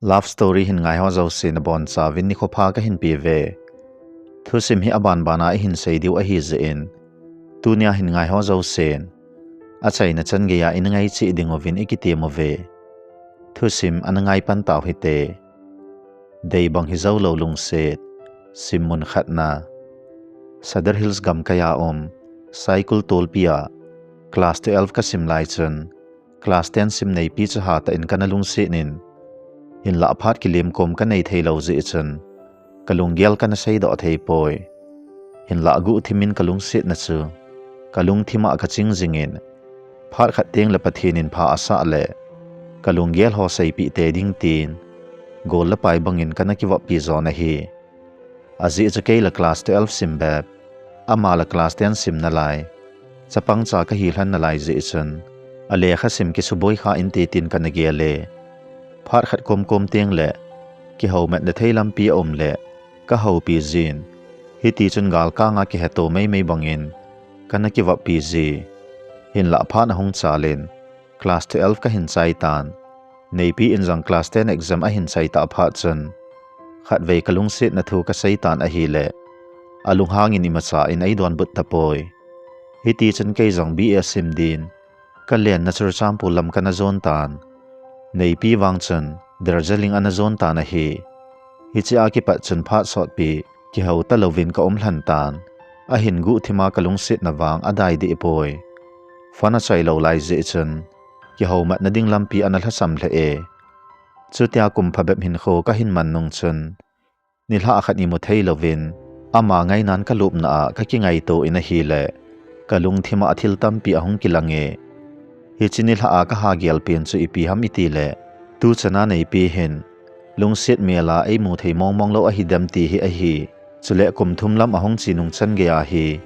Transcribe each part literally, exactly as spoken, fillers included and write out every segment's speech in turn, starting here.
Love story hin ngaiho jousen abonchauvin nikho pha kahin peuve. Thusim hi abanbana ihin sei diu ahi jeh in, tunia hin ngaiho jousen achaina chan geiya ina ngai cheh dinguvin ikitem uve. Thusim ana ngai pan tau hite. Deibang hijoulou lungset. Simmun khatna. Sadar Hills gamkaiya um Saikul tolpia class twelve kasim lai chun, class ten sim neipi chu hatah in kana lungset in, hinlah phat kilemkhom kanei theilou jeh chun, kalunggel kana seidoh thei poi. Hinlah guhthim in kalungsetna chu kalungthim a kaching jingin, phat khat tengle Pathen in pha asah le kalunggel ho seipeh tei ding tin, gol le pai bangin kana kivoppi jon ahi. Ajeh chu keila class twelve sim bep, amala class ten sim nalai, chapangcha kahi lhon nalai jeh chun, alekha sim kisuboi kha inte tin kana gel e. Phat khat komkom tengle kihoumatna thei lampi aum le kahoupi jin, hitichun galkanga kiheto meimei bangin kana kivoppi ji. Hinlah phat ahung chalin, class twelve kahin chai tan. Neipi in jong class ten exam ahin chai tah phat chun, khatvei kalungsetna thu kasei tan ahile, alunghangin imacha in eidonbut tapoi. Hitichun kei jong B A sim din kalenna Churachandpur lam kana jon tan. Neipi vang chun Darjeeling ana jon tan ahi. Hichea kipat chun phat sotpi kihou talouvin kaum lhon tan. Ahin guhthima kalungsetna vang adai deh poi. Phone achoilou lai jeh chun, kihoumatna ding lampi ana lhasam lheh e. Chutia kum phabep hinkho kahin man nung chun, nilhah khat imu theilouvin, ama ngainan kalupna a kakingaito in ahile, kalungthima thil tampi ahung kilang e. Hiche nilhah a kaha gelpen chu ipi ham itile, tuchana neipi hin lungset mela eimu thei mongmong lou ahidem ti hi ahi. Chule kum thum lam ahung che nung chan geiya hi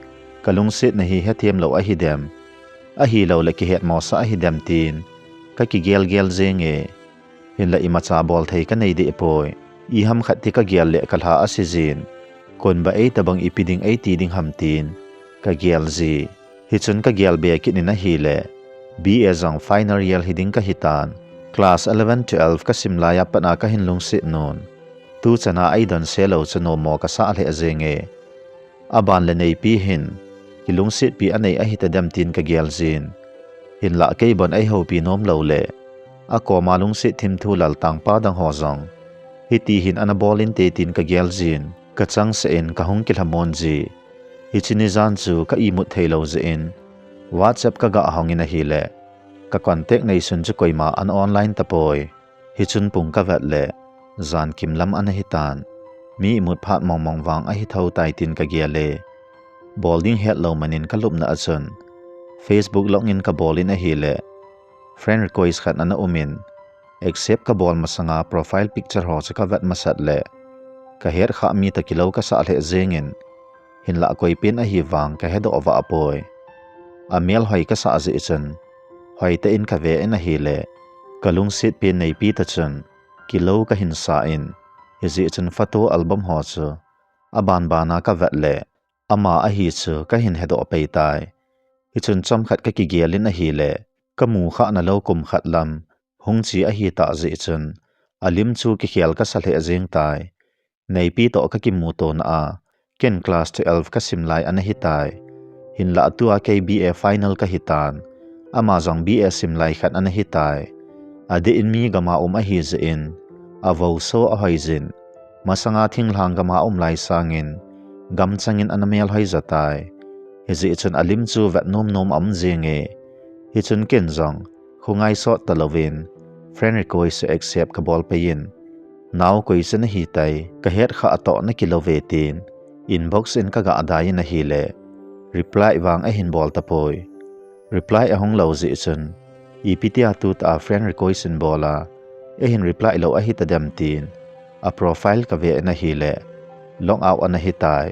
kalungsetna hi hethem lou ahidem, ahiloule kihetmosah ahidem tin kakigelgel jenge. Hinla imacha bolthei kanei deh poi. Iham khat ti kagel le kalha asejin, konba eitobang ipi ding eiti ding ham tin kagel ji. Hichun kagelbe kit in ahile, B A jong final year hiding kahitan. Class eleven, twelve kasim laiya pat a kahin lungset nun, tuchana eidonse lou chu nommo kasah lheh jenge. Abanle neipi hin kilungsetpi anei ahitadem tin kagel jin. Hinlah keibon eihoupi nom loule, akoma lungset thimthu laltangpa dang ho jong hiti hin ana bol inte tin kagel jin, kachangseh in kahung kilhamon ji. Hiche nijan chu ka imut theilou jeh in, WhatsApp kagah hongin ahile, ka contact neisun chu koima ana online tapoi. Hichun pung kavet le, jankim lam ana hitan. Mi imut phat mongmong vang ahithou tai tin kagel e. Bol ding hetlou manin kalupna a chun, Facebook login kabol in ahile, friend request khat ana umin, accept kabol masanga profile picture ho chu kavet masat le, kahetkhah mi toh kilou kasah lheh jengin, hinlah koipen ahi vang kahedoh vah poi. Amel hoi kasah jeh chun, hoitah in kave in ahile, kalungsetpen neipi toh chun kilou kahin sa in, hijeh chun photo album ho chu abanbana kavet le, ama ahi chu kahin hedoh pei tai. Hichun chomkhat kakigel in ahile, kamu khahna lou kum khat lam hung che ahitah jeh chun, alim chu kikhel kasa lheh jeng tai. Neipi toh kakimutona a, ken class twelve kasim lai ana hitai. Hinlah tua kei B A final kahitan, ama jong B A sim lai khat ana hitai. Adeh in mi gama um ahi jeh in, avouso ahoijin, masanga thinglhang gama um lai sangin, gamchangin ana melhoi jotai. Hijeh chun alim chu vet nomnom aum jenge. Hichun ken jong, khongai sot talouvin, friend request accept kabol pei in, nao koi chu nahitai, kahetkhah toh nakilouve tin, inbox in kagah dai in ahile, reply vang ahin bol tapoi. Reply ahung lou jeh chun, ipi tia tutah a friend request in bol a, eihin reply lou ahitadem tin, a profile kave in ahile, log out ana hitai.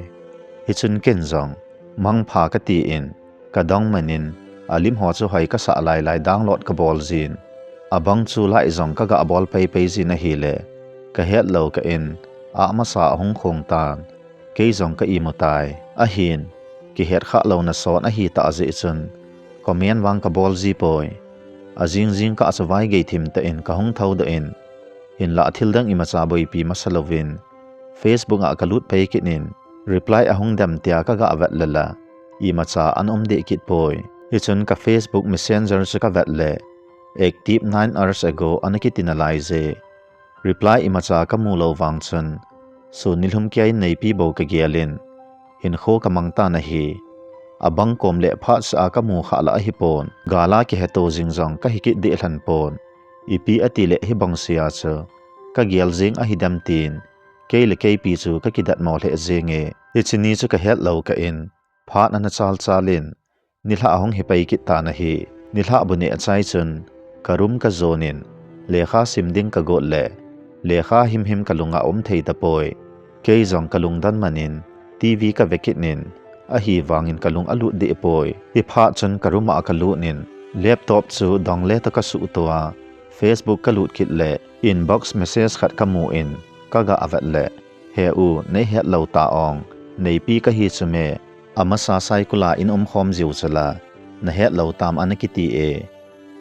Hichun ken jong, mangpha katin, kadong manin, alim ho chu hoi kasah lailai download kabol jin. Abang chu like jong kagah bol peipei jin ahile, kahetlou kah in, ah masa ahung khong tan, kei jong ka imu tai. Ahin, kihetkhah louna son ahitah jeh chun, comment vang kabol ji poi. Ajing jingkah chu vaigei thimtah in kahung thoudoh in, Hinlah thil dang imacha boipi masa louvin Facebook a kalut pai kit in, reply ahung dem tia kaga vet le la, imacha ana um deh kit poi. Hichun ka Facebook Messenger chu kavet le, active nine hours ago ana kiti nalai je. Reply imacha kamu lou vang chun, sun nilhum kia in Neipi bou kagel in, hinkho kamang tan ahi. Abang kom le phat sa a kamu kha la ahipon, gal a kiheto jing jong kahi kit deh lhon pon. Ipi ati le hibang sia chu kagel jing ahi dem tin, kei le keipi chu kakidat mo lheh jenge. Hiche ni chu kahet lou kah in, phat ana chal chal in, nilhah ahung hi pai kit tan ahi. Nilhah bu neh chai chun, ka room kajon in, lekha sim ding kagot le, lekha himhim kalung a um thei tapoi. Kei jong kalungdon man in, TV kave kit in, ahivang in kalung alut deh poi. Hiphat chun ka room a kalut in, laptop chu dong le toh kasuh to a, Facebook kalut kit le, inbox message khat kamu in, kaga vet le, he u, neihet lou ta ong, Neipi kahi chu me, amasa Saikul a in umkhom jiu chu la, nahet lou tam ana kiti e.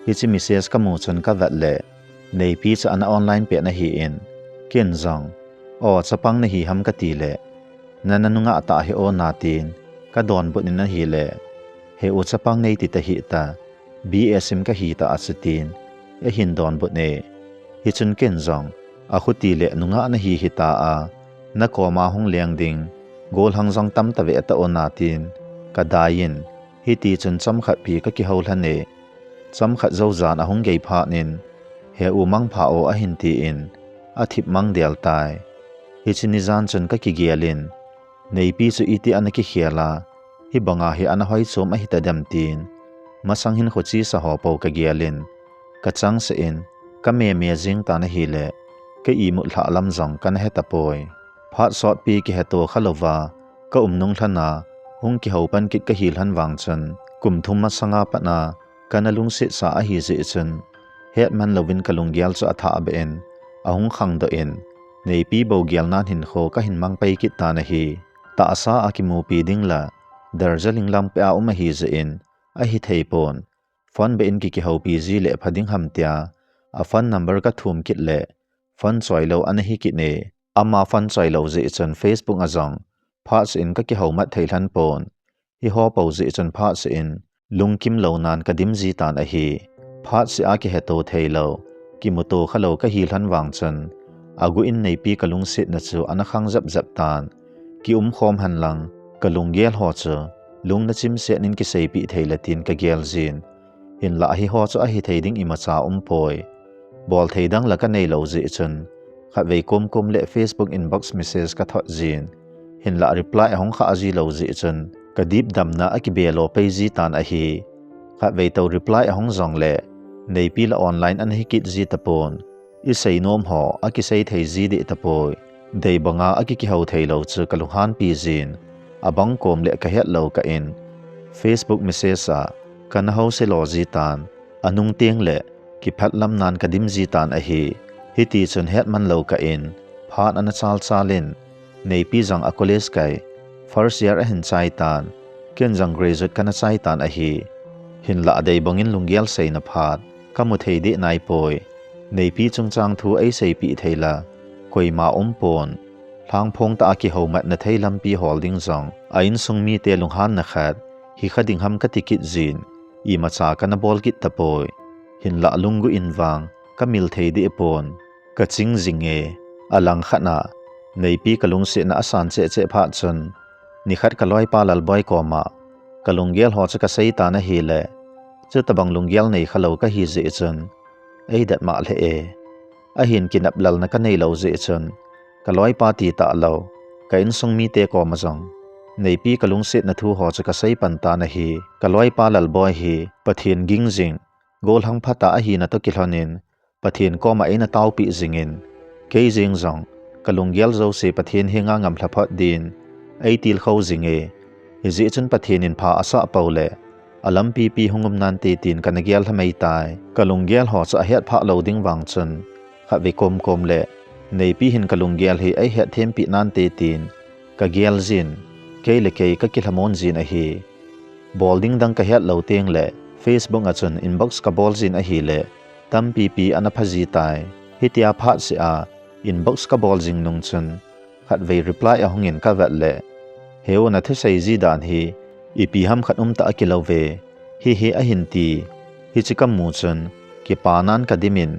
Hiche message kamu chun kavet le, Neipi chu ana online pet nahi in, ken jong, o, chapang nahi ham kati le, nana nungah tah hi o natin, kadonbut in ahile, he u, chapang neiti tahih ta, BA sim kahi ta achutin, eihin donbut e. Hichun ken jong, akhuti le nungah nahi hita a, nakoma hung leng ding, golhang jong tam tave ta o natin, kadai in, hiti chun chomkhat pi kakihou lhon e. Chomkhat jou jan ahung gei phat in, he u, mangpha o ahin tin, athip mang del tai. Hiche ni jan chun kakigel in, Neipi chu iti ana kikhel a, hibanga hi ana hoi chom ahi ta dem tin, masang hin khoche sa ho pou kagel in, kachangseh in, kameme jing tan ahile, ka imut lhah lam jong kana he tapoi. Phat sotpi kiheto kha louva, ka um nung lhon a, hung kihou pan kit kahi lhon vang chun, kum thum masanga pat a, kana lungset sa ahi jeh chun, hetman louvin kalunggel chu athah beh in, ahung khangdoh in, Neipi bou gel nan hinkho kahin mang pai kit tan ahi. Tahsa a kimupi ding la, Darjeeling lampi a um ahi jeh in, ahithei pon, phone beh in kikihoupi ji le pha ding ham tia, a phone number kathum kit le, phone choi lou ana hi kit e. Ama phone choi lou jeh chun Facebook a jong, phatseh in kakihou mat thei lhon pon. Hiho pou jeh chun phatseh in, lungkim lou nan kadim ji tan ahi. Phatseh a kiheto thei lou, kimuto kha lou kahi lhon vang chun, aguh in Neipi kalungsetna chu ana khang jep jep tan. Ki umkhom hen lang, kalunggel ho chu, lungna chimset in kiseipeh thei le tin kagel jin. Hinlah hiho chu ahithei ding imacha umpoi. Bol thei dang la kanei lou jeh chun, khatvei komkom le Facebook inbox message kathot jin. Hinlah reply ahung kha ji lou jeh chun, kadip damna akibe lo pai ji tan ahi. Khatvei tou reply ahung jong le, Neipi la online ana hi kit ji tapon. Isei nom ho, akisei thei ji deh tapoi. Dei banga akikihou thei lou chu kalunghanpi jin. Abang kom le kahet lou kah in, Facebook message a, kana hou se lo ji tan. Anung teng le, kiphat lam nan kadim ji tan ahi. Hiti chun hetman lou kah in, phat ana chal chal in, Neipi jong a college kai, first year ahin chai tan, ken jong graduate kana chai tan ahi. Hinlah dei bangin lunggel seina phat, kamu thei deh naipoi. Neipi chungchang thu eiseipeh thei la, koima umpon. Lhangphong tah a kihoumatna thei lampi hol ding jong, a insung mite lunghanna khat, hi kha ding ham kati kit jin, imacha kana bol kit tapoi. Hinlah lunggui in vang, kamil thei deh pon. Kaching jing e, alangkhat a, Neipi kalungsetna asan cheh cheh phat chun, nikhat kaloipa Lalboi koma, kalunggel ho chu kasei tan ahile, chutabang lunggel nei kha lou kahi jeh chun, eidet mah lheh e. Ahin kinep lalna kanei lou jeh chun, kaloipa ti talou, ka insung mite koma jong, Neipi kalungsetna thu ho chu kasei pan tan ahi. Kaloipa Lalboi hi, Pathen ging jing, golhang phatah ahina toh kilhon in, Pathen koma eina taopeh jing in, kei jeng jong, kalunggel jouse Pathen henga ngamlha phot din, eitilkhou jing e. Hijeh chun Pathen in pha asah pou le, alampi pi hung um nante tin kana gel lhamei tai. Kalunggel ho chu ahet phah lou ding vang chun, khatvei komkom le, Neipi hin kalunggel hi eihet thempeh nante tin, kagel jin, kei le kei kakilhamon jin ahi. Bol ding dang kahet lou teng le, Facebook a chun inbox kabol jin ahile, tampi pi ana pha ji tai. Hitia phat seh a inbox kabol jing nung chun khatvei reply ahung in kavet le, "Heu, nathusei ji dan hi ipi ham khat umtah akilou ve. Hi hi," ahin ti. Hiche kamu chun kipanan kadim in,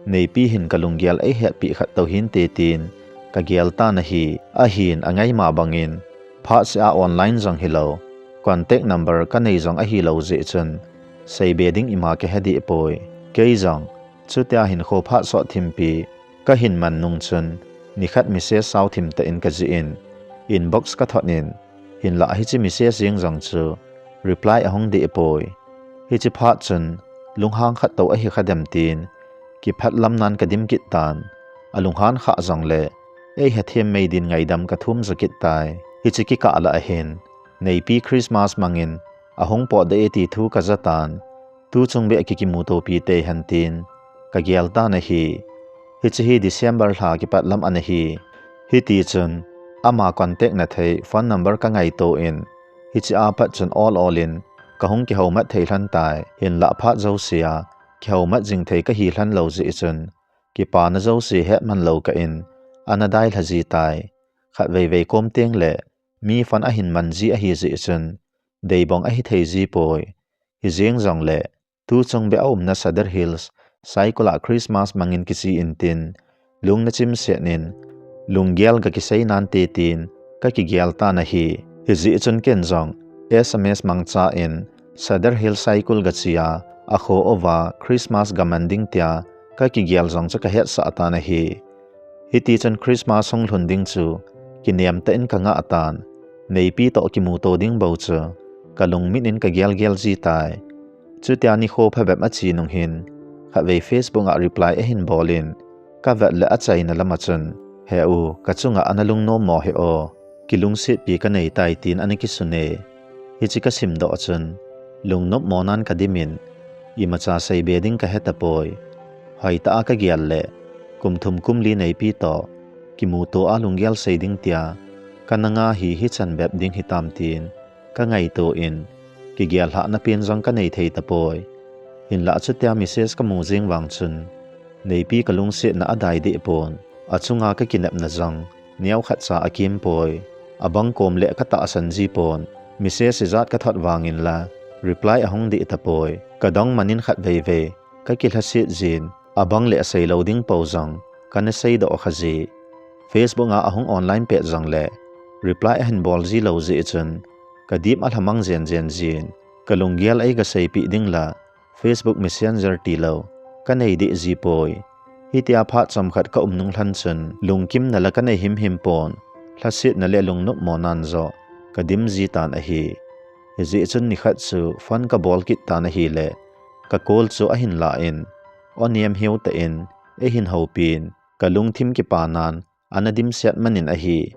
"Neipi hin kalunggel eihetpi khat tou hinte," tin kagel tan ahi. Ahin angaima bangin phat seh a online jong hilou, contact number kanei jong ahilou jeh chun seibe ding ima kahe deh poi. Kei jong chutia hinkho phat sot thimpi kahin man nung chun nikhat message sao thim tah in kajih in, inbox kathot in, hinlah hiche message jeng jong chu reply ahung deh poi. Hiche phat chun lunghang khat tou ahi kha dem tin kiphat lamnan kadim kit tan, alunghan kha jongle eihethem mei din ngaidam kathum jo kit tai. Hiche kikah lah ahin Neipi Christmas mangin ahung potdoh e ti thu kaja tan, tuchung beh kikimutopi tei hen tin kagel tan ahi. Hiche hi December lha kipat lam ana hi. Hitichun ama contact na thei phone number kangaito in, hiche apat chun ol ol in kahung kihoumat thei lhon tai. Hinlah phat jousea kihoumat jing thei kahi lhon lou jeh chun kipana jouse hetman lou kah in ana dailha ji tai. Khatvei vei kom teng le mi phone ahin man ji ahi jeh chun deibong ahi thei ji poi. Hijeng jongle tuchung beh aumna Sadar Hills Saikul a Christmas mangin kiche intin, lungna chimset in lunggel gakisei nante tin kakigel tan ahi. Hijeh chun ken jong S M S mangcha in Sadar Hills Saikul gache a, akho uva Christmas gaman ding tia kakigel jong chu kahetsah tan ahi. Hitichun Christmas hung lhun ding chu kinem tah in kangah tan, Neipi toh kimuto ding bou chu kalungmit in kagel gel ji tai. Chutia nikho phabep ache nung hin khatvei Facebook a reply ahin bol in, kavet le achaina lama chun, "Heu, kachunga ana lungnom mo hih o, kilungsetpi kanei tai," tin ana kisun e. Hiche kasimdoh chun lungnop monan kadim in, imacha seibe ding kahe tapoi. Hoitah a kagel le kum thum kum li Neipi toh kimuto a lunggel sei ding tia kana nga hi hichan bep ding hitam tin kangaito in, kigel lhahna pen jong kanei thei tapoi. Hinlah chutia message kamu jeng vang chun Neipi kalungsetna adai deh pon, achunga kakinepna jong neokhat cha akim poi. Abang kom le katahsan ji pon, message ijat kathot vangin la reply ahung deh tapoi. Kadong man in khatvei vei kakilhaset jin, abang le asei lou ding pou jong kana seidoh kha ji. Facebook a ahung online pet jongle reply ahin bol ji lou jeh chun kadip alhamang jen jen jin, kalunggel eigaseipeh ding la Facebook Messenger tilou kanei deh ji poi. Hitia phat chomkhat kaum nung lhon chun lungkimna la kanei himhim pon, lhasetna le lungnop monan joh kadim ji tan ahi. Hijeh chun nikhat chu phone kabol kit tan ahile, ka call chu ahin la in, o nem hiu tah in eihin houpin, kalungthim kipanan ana dimset man in ahi.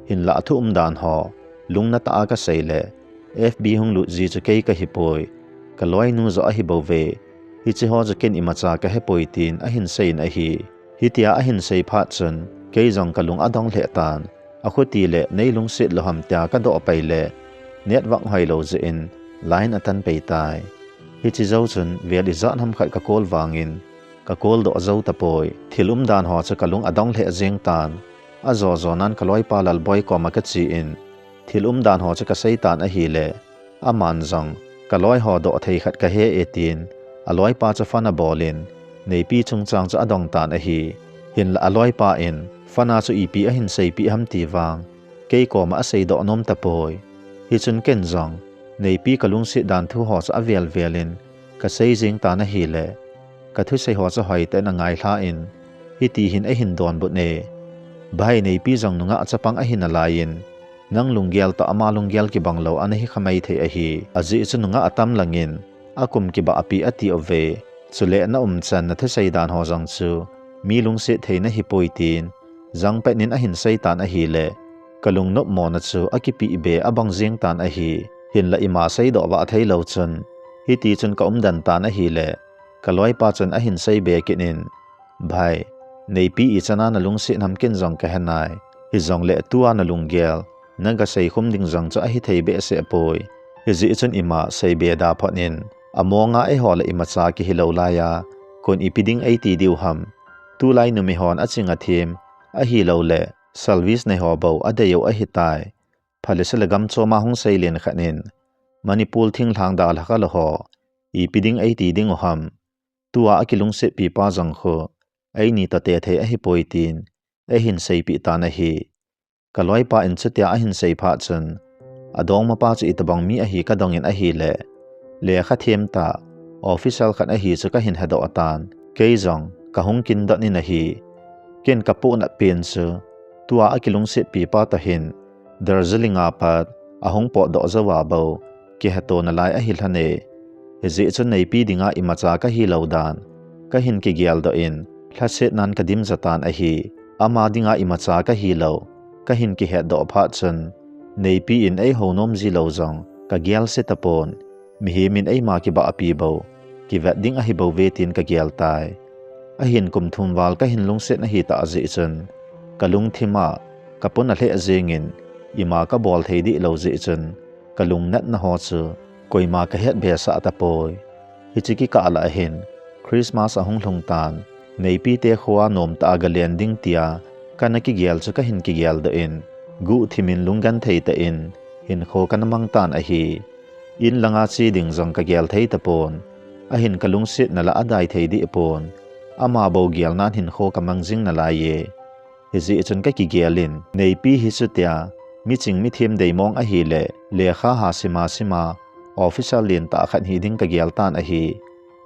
Hinlah thu umdan ho lungna tah a kasei le, F B hung lut ji chu kei kahipoi, kaloinu joh ahi bouve. Hiche ho chu ken imacha kahepoi tin ahin sei in ahi. Hitia ahin sei phat chun kei jong kalung adong lheh tan, akhuti le nei lungset lou ham tia kadoh pai le, network hoilou jeh in line atan pai tai. Hiche jou chun vel ijat ham khat ka call vangin ka call doh jou tapoi. Thil umdan ho chu kalung adong lheh jeng tan, ajo jonan kaloipa Lalboi koma kache in, thil umdan ho chu kasei tan ahile, aman jong kaloi ho doh thei khat kahe e tin, aloipa chu phone abol in, Neipi chungchang chu adong tan ahi. Hinlah aloipa in phone a chu ipi ahin seipeh ham ti vang kei koma aseidoh nom tapoi. Hichun ken jong Neipi kalungset dan thu ho chu avel vel in kasei jeng tan ahile, kathusei ho chu hoitah in angailha in, hiti hin eihin donbut e. Bhai, Neipi jong nungah chapang ahi nalai in, nang lunggel toh ama lunggel kibang lou ana hi kha maithei ahi. Ajeh chu nungah atam langin akum kibahpi ati uve. Chule na umchan nathusei dan ho jong chu mi lungset thei nahipoi tin jangpet in ahin sei tan ahile, kalungnop mona chu akipeh be abang jeng tan ahi. Hinlah ima seidoh vah theilou chun, hiti chun ka umden tan ahile, kaloipa chun ahin sei be kit in, Bhai, Neipi ichan a nalungset ham ken jong kahe nai. Hijongle tua nalunggel nagasei khum ding jong chu ahithei behseh poi. Hijeh chun ima seibe da phot in, amonga eiho le imacha kihilou laiya kon ipi ding eiti diu ham? Tulai numei hon aching athem, ahilouleh service nei ho bou adei u ahitai. Phalesele gam chom a hung seilen khat in, Manipur thinglhang dalha kalo ho, ipi ding eiti ding u ham. Tua akilungsetpi pa jong khu, eini toh tethei ahipoi tin, eihin seipeh tan ahi. Kaloipa in chutia ahin sei phat chun, adongmapa chu itobang mi ahi kadong in ahileh, lekha them tah, official khat ahi chu kahin hedoh tan, kei jong kahung kindot in ahi. Ken kapohnat pen chu, tua akilungsetpi pa toh hin, Darjeeling a pat, ahung potdoh jou a bou, kihetona lai ahi lhon e. Hijeh chun neipi dinga imacha kahilou dan, kahin kigeldoh in, lhasetnan kadim jatan ahi. Ama dinga imacha kahilou, kahin kihetdoh phat chun, neipi in eihou nom jilou jong, kagelse tapon, mihem in eima kibahpi bou, kivet ding ahibouve tin kagel tai. Ahin kum thum val kahin lungset ahitah jeh chun, kalungthim a, kapona lheh jengin, ima kabol thei dih lou jeh chun, kalungnatna ho chu, koima kahet behsah tapoi. Hiche kikah lah ahin, Christmas ahung lhung tan, neipite khoa nomtah a galen ding tia, kana kigel chu kahin kigeldoh in, guhthim in lunggenthei tah in, hinkho kana mang tan ahi. In langa che ding jong kagel thei tapon, ahin kalungsetna lah adai thei dih pon, ama bou gelnan hinkho kamang jing nalai e. Hijeh chun kakigel in, neipi hi chutia, miching mithem deimong ahileh, lekha ha sima sima, officer lentah khat hiding kagel tan ahi.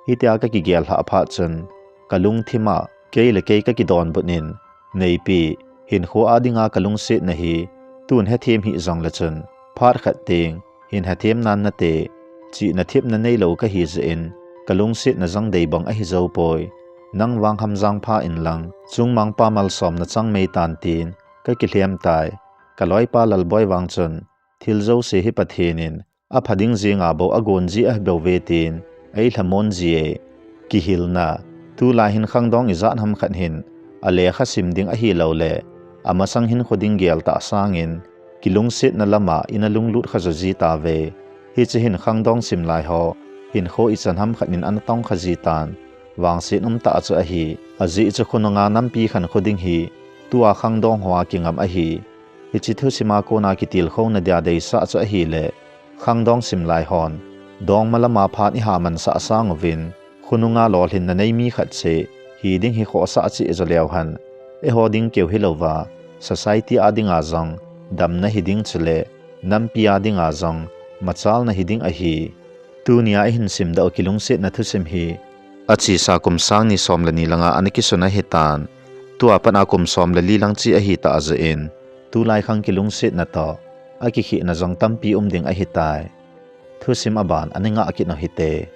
Hitia kakigel lhah phat chun, kalungthim a, kei le kei kakidonbut in, neipi, hinkho a dinga kalungsetna hi, tun hethem hih jongle chun, phat khat teng, hin hethem nan nate, chihna thepna neilou kahi jeh in, kalungsetna jong deibang ahi joupoi. Nang vang ham jangpha inlang, chungmangpa malsomna chang mei tan tin, kakilhem tai. Kaloipa Lalboi vang chun, thil jouse hi Pathen in, apha ding jenga bou agon ji ahibouve tin, eilhamon ji e. Kihilna, tulai hin khangdong ijat ham khat hin, alekha sim ding ahilouleh, amasang hinkho ding gel tah sangin, kilungsetna lama ina lunglut kha jo ji tauve. Hiche hin khangdong sim lai ho, hinkho ichan ham khat in ana tong kha ji tan. Vangset umtah chu ahi, ajeh chu khonunga nampi khankho ding hi, tua khangdong hoa kingam ahi. Hiche thusima kona kitilkhouna dia deisah chu ahileh, khangdong sim lai hon, dongma lama phat iha mansah sang uvin, khonunga lolhinna nei mi khat cheh, hiding hi khohsah cheh jo leu hen, eiho ding keu hilouva, society a dinga jong, damna hiding chuleh, nampi a dinga jong, machalna hiding ahi. Tunia ihin simdoh u kilungsetna thusim hi, achesa kum sang ni som le ni langa ana kisun ahitan, tua pat a kum som le li lang che ahitah jeh in, tulai khang kilungsetna toh, akikhehna jong tampi um ding ahitai. Thusim aban ana ngah kit u hite.